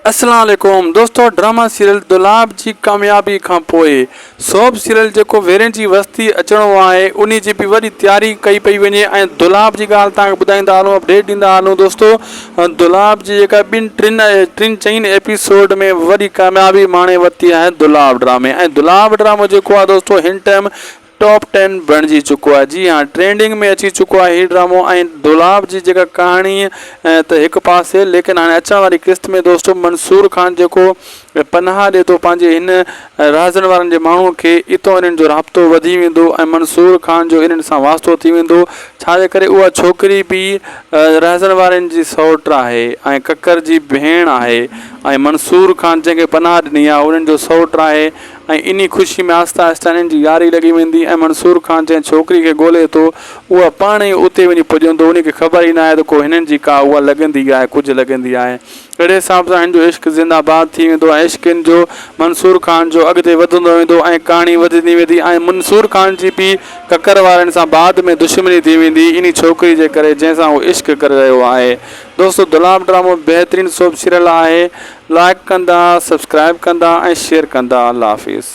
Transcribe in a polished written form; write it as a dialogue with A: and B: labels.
A: اسلام عليڪم دوستو ڊراما سيريل دولاب جي ڪاميابي کان پوء سوپ سيريل جيڪو ويرين جي وستي اچڻو آهي انهي جي به وڏي تياري ڪئي پئي وڃي ۽ دولاب جي ڳالهه توهان کي ٻڌائيندا هلون اپڊيٽ ڏيندا هلون دوستو دولاب جي جيڪا ٻن ٽن ٽن چئن ايپيسوڊ ۾ وڏي ڪاميابي ماڻي ورتي آهي دولاب ڊرامي ۽ دولاب ڊرامو جيڪو آهي دوستو هن ٽائيم ٽاپ ٽين بڻجي چڪو آهي جي ها ٽرينڊنگ ۾ اچي چڪو آهي هي ڊرامو ۽ دولاب جي جيڪا ڪهاڻي ته هڪ پاسي ليڪن هاڻي اچڻ واري قسط ۾ دوستو منصور خان جيڪو پناهه ڏي ٿو پنهنجي هن رهزن وارن جي ماڻهو کي اتو انهن جو رابطو وڌي ويندو ۽ منصور خان جو انهن سان واسطو ٿي ويندو ڇا جي ڪري اها ڇوڪري به رهزن وارن جي سئوٽ آهي ۽ ڪڪر جي ڀيڻ آهي ۽ منصور خان جنهن کي پناهه ڏني آهي انهن جو سئوٽ آهي ۽ انهي خوشي ۾ آهستي آهستي هنن جي ياري لڳي ويندي ۽ منصور خان جنهن ڇوڪري کي ڳولي ٿو اها پاڻ ئي اتي وڃي پڄندو انهي کي خبر ئي ناهي ته ڪو هنن جي ڪا اها لڳندي آهي ڪجهه لڳندي آهي اهڙي حساب سان هن جو عشق زنده باد ٿي ويندو ۽ عشق هن جو منصور خان جو اڳتي وڌندو ويندو ۽ ڪهاڻي وڌندي ويندي ۽ منصور خان جي به ڪڪر وارن سان بعد ۾ دشمني ٿي ويندي انهي ڇوڪري جي ڪري جنهن سان هو عشق ڪري رهيو آهي دوستو دولاب ڊرامو بهترين سوپ سيريل آهي لائڪ ڪندا سبسڪرائب ڪندا ۽ شيئر ڪندا الله حافظ.